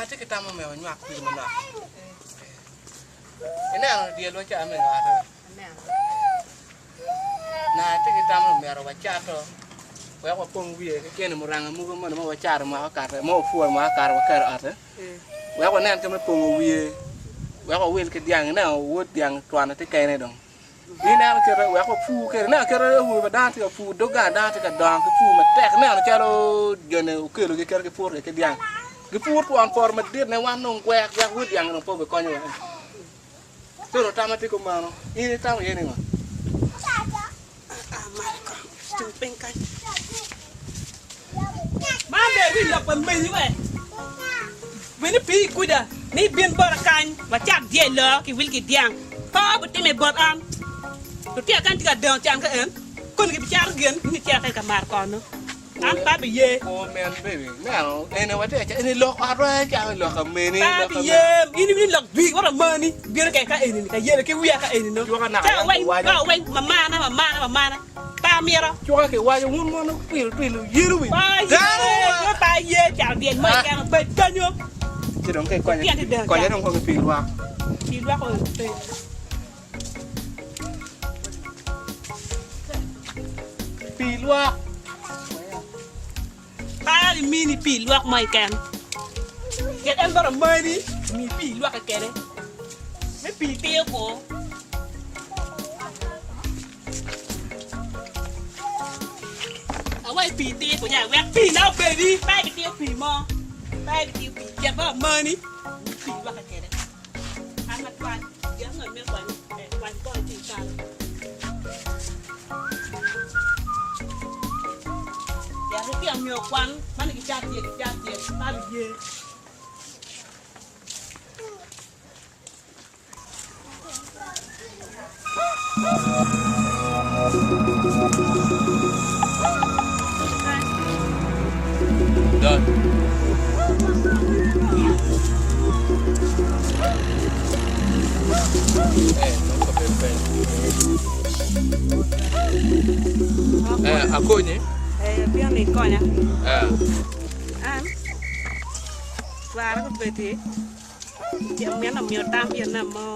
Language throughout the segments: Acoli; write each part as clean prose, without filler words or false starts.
Atye ki tam me onywak pii manok. Ineno dyel wa ca me nywate? Na atye ki tam ni myero wacato wek wapong wiye ki gin muranga mogo moni ma wacato mwaka okato ma wapuro mwaka okato waketo i ote wek wanen kit me pongo wiye wek wawil ki dyang ineno wod dyang twane tye kene dong. Ineno kite wek wapur kwede, ineno kite awobe pa dano tye ka pur, dog gang dano tye ka dongo ki pur matek, ineno calo joni okelo giketo gipuro kwede ki dyang, gipuro twon poto madit ne wan dong gwek gwek wod dyang dong pe obikonyowa. Coro tama tye kumeno, in itamo iye ningo? Man bene wi lok pa meni we. Wini pii kuca ni ibin bota kany wacak dyel loo ki wil ki dyang. Pe obitime bot an. Lutino kany tye ka dongo can ka en koni gibicato gin in icito kany ka mato kono. An pe abiye. Pe abiye. In iwinyo lok jwi bot amani bino keken ka eni-ni ka yelo ki wiya ka eni no. Ca weng ca weng mamana mamana mamana. Pe amito. Cuka kiwaco wun mono twilo twilo yelo wi Pe aye dano. Pe aye cato dyel mo keken obed kanyo. Ci dong ka ikonyo konya dong kong ki pii lwak. Pii lwak oyo pe. Pii lwak. Pe imini pii lwak mo keken. Pien en bot amani mi pii lwak kekene. Me pii tiyo kur. Awaci pii tir kunya wek pii na obedi pe ibitiyo pii mo pe ibitiyo pii cet bot amani mi pii lwake kede an matwal gin ango imito kwanyo eh kwany bongo ci ikal. Yat lutino myero okwan ma ni gicat tye gicat tye pe abiye. Akonyi? Bino ni ikonya. An twara gubedi. Meno omiyo tam ine mo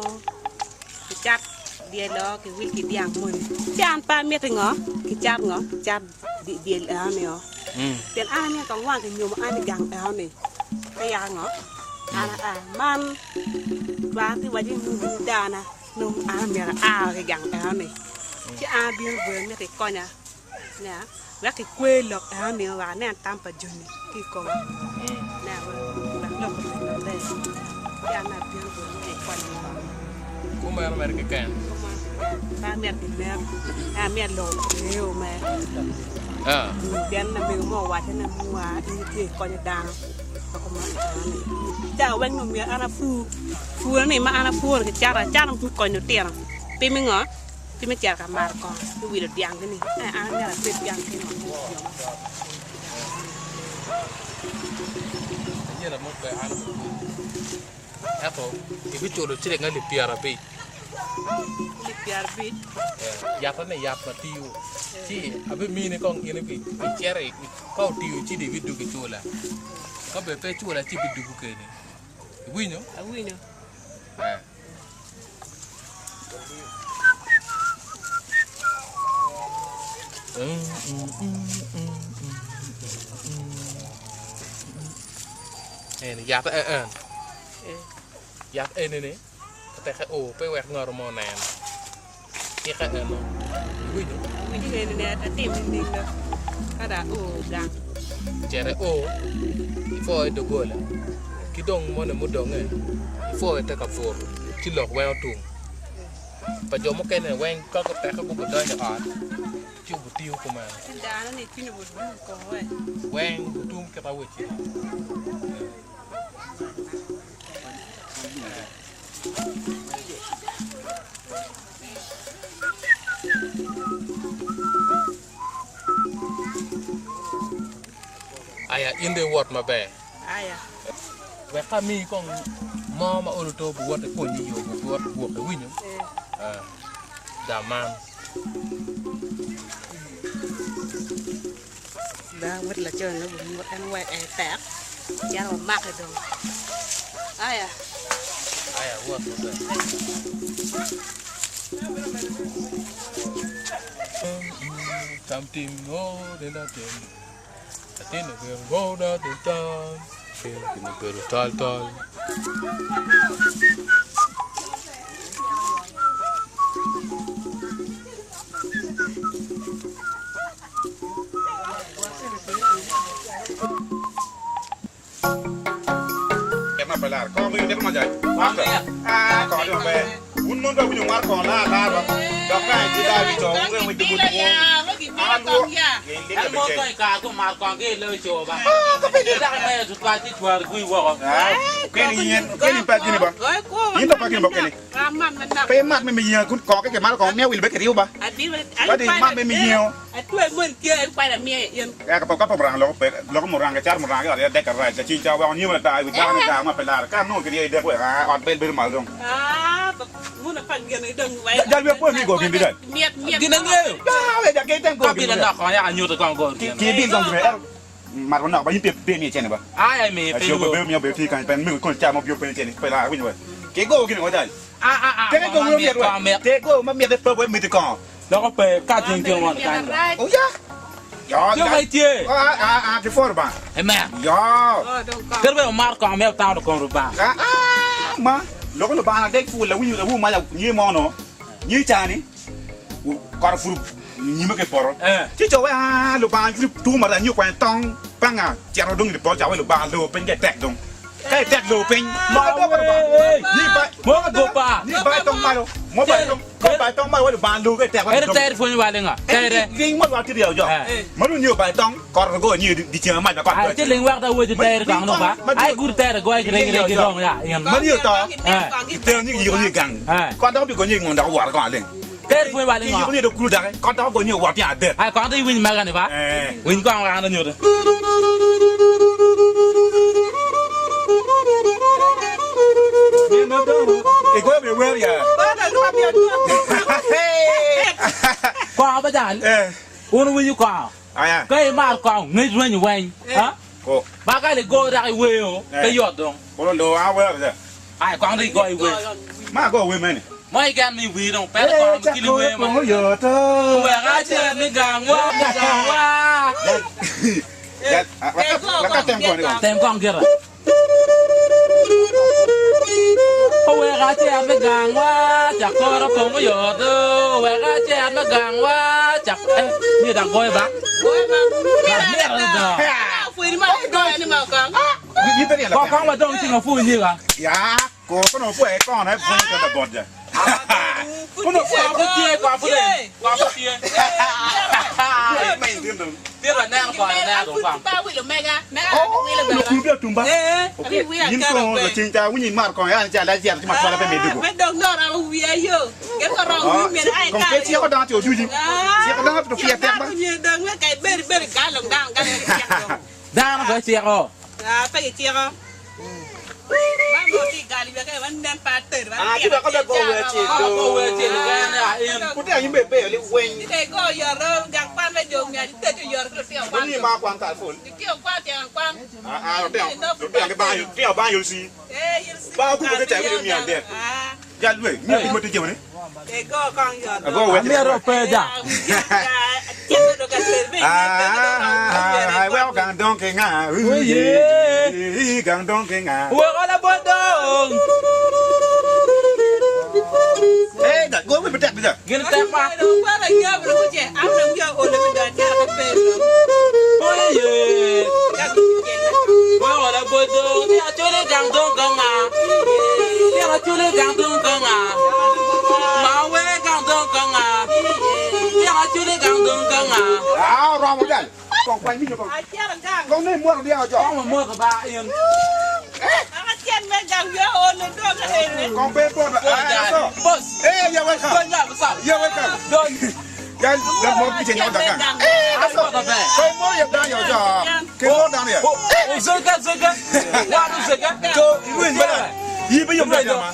kicat dyel-o kiwil ki dyang moni ci an pe amiti ngo kicat ngo kicat dyel enoni-o pien an amito kong wang kinyomo an i gang enoni ka yaka ngo an aa man cwara tye waci ni nongo dana nongo an omyero aa ki i gang enoni ci an abino bene mito ikonya. Wek kikwer lok enoni wek anen tam pa joni ki i koma. Wek lok obed maber. Ci an abino boti me konya. Kumeno mere keken. Kumeno keken. Pe amito ginek. En amito lok okwer mere. Pien lamego mo owacca ni mua in itye ikonyo dano ma kumeno enoni. Cawa weng nongo myero an apur. Pur ni ma an apuro kicato acata me konyo lutino. Pi mingo? Ci me cito ka mato kongo me wilo dyanggi ni, Ee, an myero abed gang kene wek wok jo ma Anyira mo pe an ento ibiculo ciling alip pyerabic. Alip pyerabic? Ee, yatta ni yat ma tiyo ci abimini kong in icito ka otiyo ci dong ibidwogo icula ka bene pe icula ci ibidwogo keni iwinyo? Awinyo. Ee. Eni yat en yat eni-ni teke o pe wek ngat mo onen cike eno iwinyo? Cit i o ipwo i doggola ki dong moni mudonge ipwo ite ka buto ci lok weng otum pa jo mukene weng ka guteke gubidonyo i ot ci obitiyo kumeno weng otum kit awecci. Aya in dong iwot maber. Wek amiyi kong mo ma olo to biwot ikonyi i yo biwot gwoki iwinyo? Da man. Da wod laco ni obimwoto en wek en tek cito wamake dong aya. Aya wot maber. Something more than a thing. Latin obedo more than a time. Gin obedo tol tol. Pe imat me miyengo kun kongo keken malo kongo miya wil bene kiribo ba. Kadi imat me miyengo. Eka ka pa muranga loko pe loko muranga caro muranga ki ot ya dek arac laceng ca weko nyima ata i wi dako ni daa ma pe lare ka anongo kiryeyo idek wek aa ot bel bedo malo dong. Jal wiya po mi go gin bidal. Gin angeyo. Daa we ja ke tem go Ka gin bila bidal. nok kong yaka nyuto kong go gin. Ki bil kong gin ero mat manok ba in pe pe miye cene ba. Aya imiye pe Acio lwor. pe miyo bedo tye kany pen mego kon ca mo bio pe cene pe lare winyo we. Ki go gin ngo jal. A a a Te go kong wiro mit miet we. kong mit. Te go ma miete pe we miti kongo. Loko pe ka ceng tye won kany ba. Oya. Yo. Tye ma itye. A a a ki pworo ba. Amen. Yo. Kadi bed omar kongo myero otamo kom Lubanga. A a ma loko Lubanga dek pul lawinyo lawu ma nyi mo no nyi cani koro pur nyime ke poto. Ci co we a Lubanga pur tu ma nyi kwanyo tong panga cito dong i pol ca we Lubanga lo piny ke tek dong. Ka itek lo piny ma do pa Lubanga. Nyi ba Mo gopa. Nyi ba tong malo. Mo ba tong Ka obayo tong malo wa Lubanga lugo ka itek wa Ere ter pwonyo wa lingo? Tere. Ling mo lwak tye ryeo jo. Ma dong nyo obayo tong kor go nyo di ceng mac ma kot Ai ci ling wek da weco tere kong no ba. Ai gur tere goyo ki ring ring rong ya in. Ma nyo to kitero nyo kiyiko nyo i gang. Kot dok obi gonyo i ngom dok oworo kong aling. Tere pwonyo wa lingo. Kiyiko nyo i dog kulu doki kot dok ogonyo oworo tyen adek. Ai kong dong iwiny mega ni ba. Winy kong wek an anyuti. Igoyo bene wer ya. Kongo pa jal, wun wuwinyo kongo. Ka imaro kongo, ngec rwenyo weng. Ma ka ligo dok iweyo, pe yot dong. Ai, kong dong igo iwer. Ma ago wer mene? Mo keken ma iwir dong, peko kongo ma kili wer ma. Wek acit ni gangwa, ni gangwa. Tem kong gire. Owek acit me gangwa cak koro pong oyot owek acit me gangwa cak eh myero dok goyo ba myero adada Go kong wa dong ceng apwony nyika. Kong pud tye kong pud en kong pud tye Tye aneno kong aneno dong kong. Dano pe ciko. Amito pe ja. Ah, weko gang dong ki nga. Oye, gang dong ki nga. Weko labol dong. Eh, da, go with tek bija. Gin tek pa. Oye. Weko labol dong. Ni achole gang dong ka nga. Ni achole gang dong ka nga. Ma we gang dong ka nga. Ah, romo dal. Kong kwany minyo kong. Kong ne mwaro dia ojo. Kong pe po ba. Ah, so. Eh, you're welcome. You're welcome. Yan, dan mo piche nyaw dagang. Eh, aso. Kay mo ya dan yo jo. Kay mo dan ya. To, iwin ba. Yi ba yom da ma.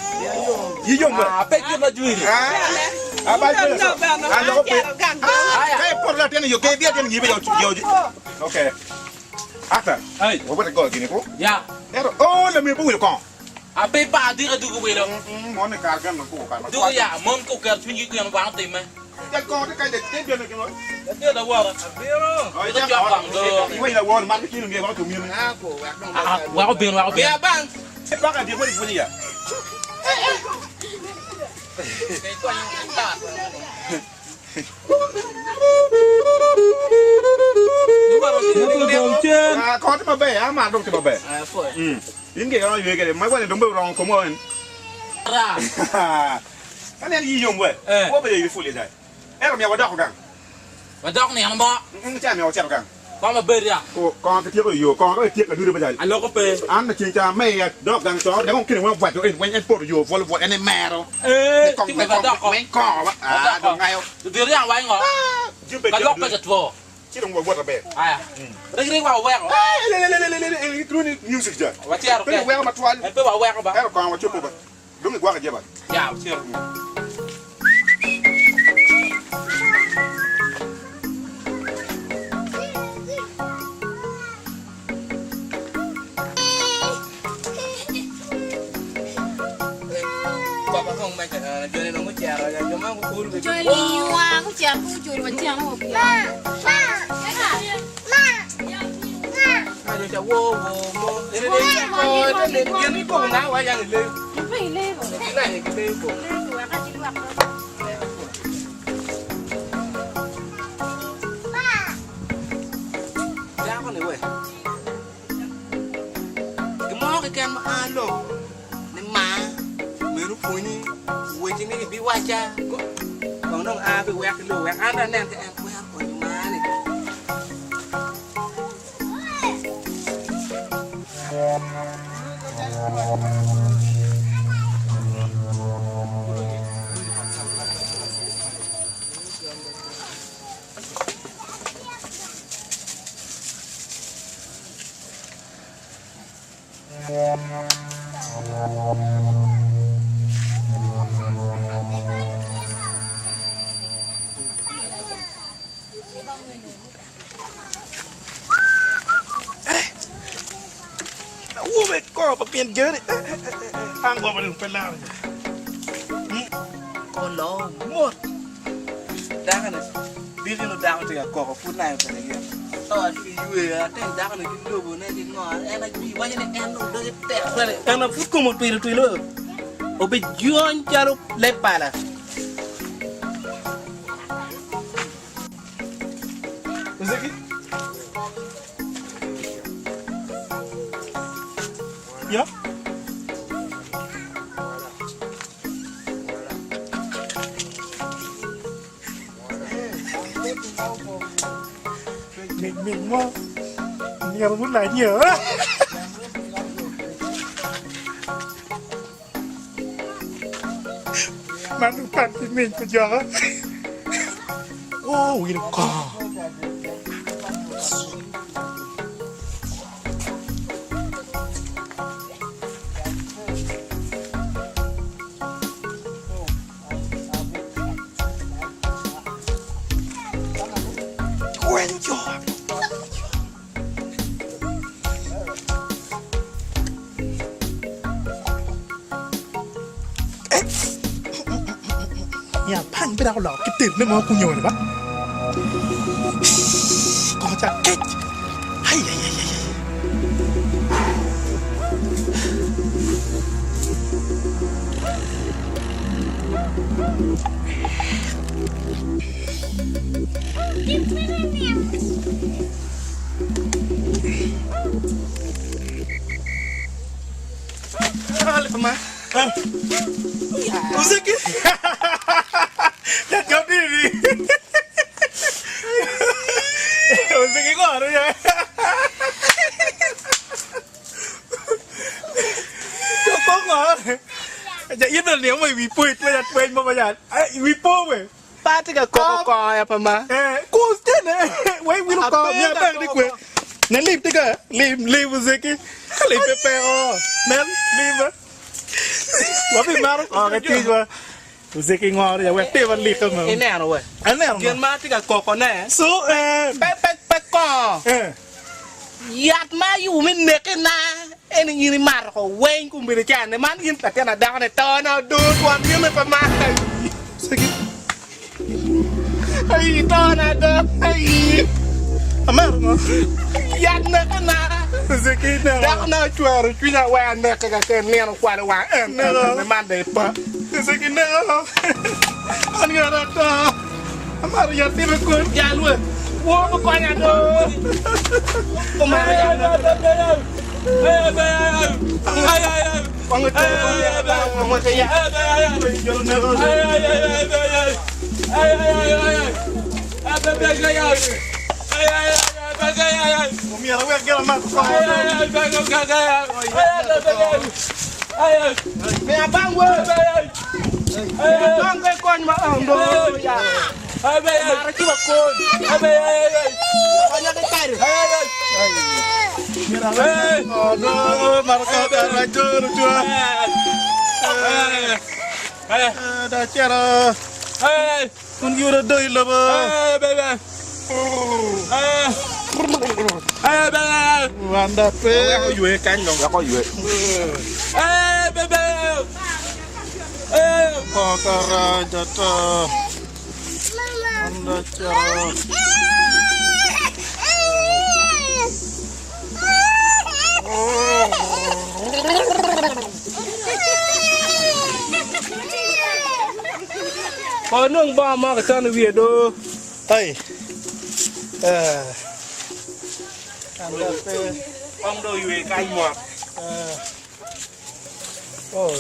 Yi yom ba. Ah, ba ko so. Ah, lo pe. Kay por la ten yo kay dia ten yi ba yo yo. Okay. Arthur. Hey. Wa ba go gini ko. Ya. Ero, oh, le mi bu ko. Ape pa dira dugu welo. Mo ne kar gan ko ka. Dugu ya mon ko ker chwingi ku yan wang time. Ya ko te kay de te bien ke no. Te da wa. Oh, Ito jwa bang do. Iwe la won man ki ngi ko to mi. Ah, wa ko bin wa ko bin. Ya bang. Ba ka di ko di funi ya. Ah, ko te ma be, ah ma dong te ma be. Mm. Inge yo yue ke ma kwa dong be rong ko mo en. Ra. Kan en yi yom we. Eh. Wo be yi fuli dai. Ero mi wa dok gang. Wa dok ni ang ba. Mm cha mi wa cha gang. Ko ma ber ya. Ko ko ke tie ko yo, ko ko tie ka du ba dai. Alo ko pe. An na chin cha me ya dok gang so, de ko kin wa wa to en wen en po yo vol vol en mero. Eh, Kong ti ma dok ko. wen ko wa. Ah, dong ngayo. Dir ya wa ngo. Jim be Ka lok pa ja two. Chi dong wa wa be. Aya. Rig rig wa wa ko. Eh, le le le le le le le music ja. Wa tiaro Pe ke. wa ma twal. Pe wa wa ko ba. Ero ko wa chopo ba. Dong gwa ka jeba. Ya, tiaro. Joli wa ku cha ku joli wa cha mo pi. Pi le bo. Wa ka chi wa ko. Gimoro keken ma a lok ni ma meno pwonyi weche ni ibiwaca kong dong a biwek ki lok wek an dong anen ka en twero konyo ma-ni. Wo be ko pa pien jere. Ang go ba pe la. Olo mot. Dako ni diki no dako tye ka koko pud nayo bene gin. To atye ki ywe ateng dako ni ki lobo ne ki ngo en aye waco ni en dong doge tek kwede. En ma pud kome otwilo twilo obijony calo leb pala. Muziki. Ya. Mình mình mo nhiều muốn lại nhiều á. Mà nó phản thì mình phải giờ. Ô, ui nó cò. Quen chưa? Nhà phăng bên đâu lọ cái tiền nó mà cũng nhiều rồi bác. ca kec. Ai ai ai ai. Uziki. Jatini. Uziki koro ya. Koko. Ja ino ni mo wi puit ma jat wen mo ma jat. Wi po we. Pe atye ka koko kongo ya pa ma. Eh, kus tene. We wi ko mi abek ni kwe. Ne lim tika, lim lim uziki. Lim pe pe o. Nen lim. Wabi maro kongo ki ticwa. Uziki ngoro ya wek tima lika ma. Ineno we. Aneno. Gin ma atye ka koko ne. So eh. Pe pe pe kongo. Eh. Yat ma ayubo me neki na en in imato ko weng kombeddi ca ni man in latin adako ni to na odo twon in pe mako ayi to na do ayi Amaro ngo? Yat neki na dako na ocwero cwinya wek aneke keken nino okwalo wang en ni man dong ipa. Ciki neko. An ngat ata. Amaro yat timo kun. Jal we. Wo mo konya do. Omaro yat. Omyero awek gin amak kongo. Miya bang we. Bang ke kony ma ondo ya. Mara ci bakon. Konya ke kari. Oh no, maro ko kara joro tua. Da cero. Kun giwero do i lobo. Rwanda pe. Wek oywe kany dong. Wek oywe. Kokara jata. Anda cero. Ko nong bongo mo kitono i wiye do. Ai. Eh. Anda pe. Kong dong oywe kany mot. Eh. Oh.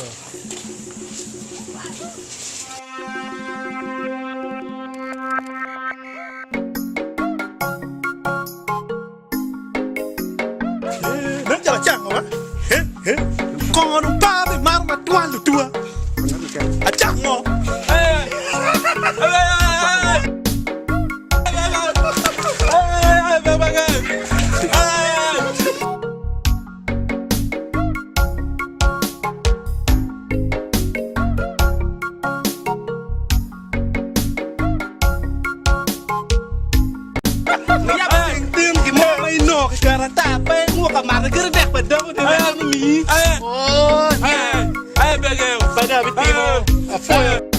Nen calo acango ba? Kongo dong pe abimaro matwal lutuwa. Acango. Niyabo ceng tin gin mo ma inongo kiketo ata pe inguk amata kadi dek pa dako ni wek en omiyi. Oo, niang. Pe dong abitimo. Apwoyo.